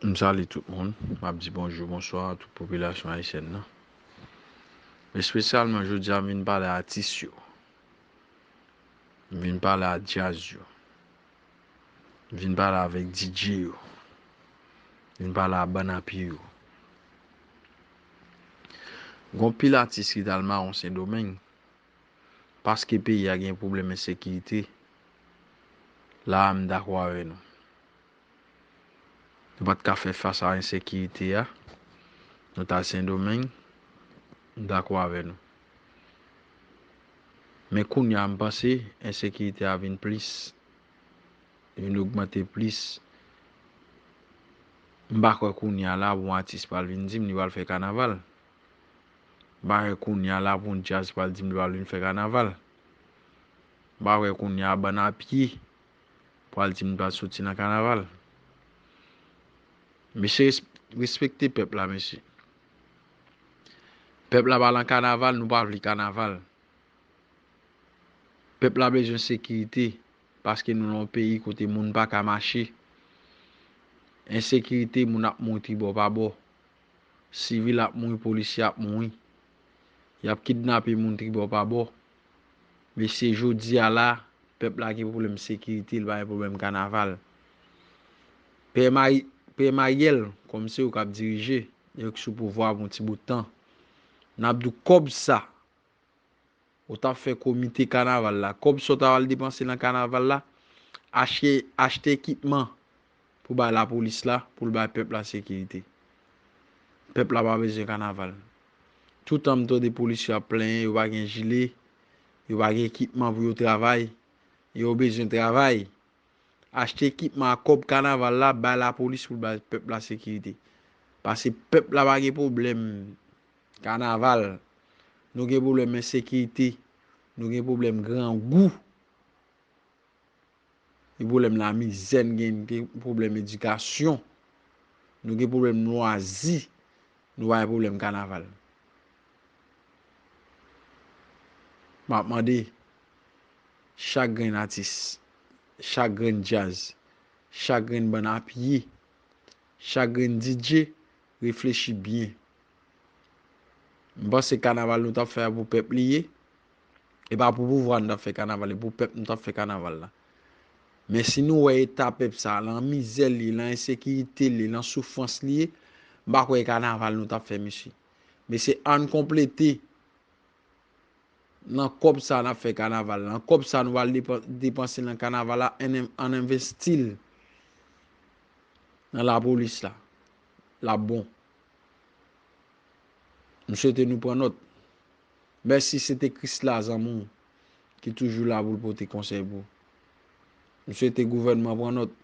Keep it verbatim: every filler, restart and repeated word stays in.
M salye tout moun. M ap di bonjou, bonswa a tout popilasyon ayisyèn nan. Espesyalman, jodi a, m vin pale a atis yo. M vin pale a djaz yo. M vin pale avèk D J yo. M vin pale a bann a pye yo. Gon pil atis ki t al mawon Sendomeng paske peyi a gen pwoblèm ensekirite. La a, m dakò avè nou. Nou pa t ka fè fas a ensekirite a. Nou t al Sendomeng, m dakò avè nou. Men kounye a, m panse ensekirite a vin plis, vin ogmante plis. M pa kwè kounye a la, yon atis pral vin di m li pral fè kanaval. M pa kwè kounye a la, yon djaz pral di m li pral vin fè kanaval. M pa kwè kounye a, bann a pye pral di m li pral soti nan kanaval. Mesye, res-, respekte pèp la, mesye. Pèp la pa nan kanaval, nou pa vle kanaval. Pèp la bezwen sekirite, paske nou nan yon peyi kote moun pa ka mache. Ensekirite, moun ap mouri tribò pa bò. Sivil ap mouri, polisye ap mouri. Y ap kidnape moun tribò pa bò. Mesye, jodi a la, pèp la gen pwoblèm sekirite, li pa gen pwoblèm kanaval. P M A, P M A Y L, kòm se yo k ap dirije, yo k sou pouvwa pou yon ti bout tan. N ap di w kòb sa, ou t ap fè komite kanaval la, kòb sa w ta pral depanse nan kanaval la, achte, achte ekipman pou bay lapolis la, pou l bay pèp la sekirite. Pèp la pa bezwen kanaval. Toutan m tande polisye ap plenyen, yo pa gen jile, yo pa gen ekipman pou yo travay, yo bezwen travay. Achte ekipman a kòb kanaval la, bay lapolis pou l bay pèp la sekirite. Paske pèp la pa gen pwoblèm kanaval. Nou gen pwoblèm ensekirite. Nou gen pwoblèm grangou. Gen pwoblèm lamizè, n gen, gen pwoblèm edikasyon. Nou gen pwoblèm lwazi. Nou pa gen pwoblèm kanaval. M ap mande chak grenn atis, chak grenn djaz, chak grenn bann a pye, chak grenn D J, reflechi byen. M panse kanaval nou t ap fè a pou pèp li ye. E pa pou pouvwa nou t ap fè kanaval, e pou pèp nou t ap fè kanaval la. Men si nou wè eta pèp sa, lan mizè li ye, lan ensekirite li ye, lan soufrans li ye, m pa kwè e kanaval nou t ap fè, mesye. Mesye, ann konplete nan kòb sa n ap fè kanaval la. Nan kòb sa nou pral depan-, depanse nan kanaval la, ann, ann envesti l nan lapolis la. L ap bon. M swete nou pran nòt. Mèsi, se te Krisla, zanmi w, ki toujou la pou l pote konsèy pou w. M swete gouvènman pran nòt.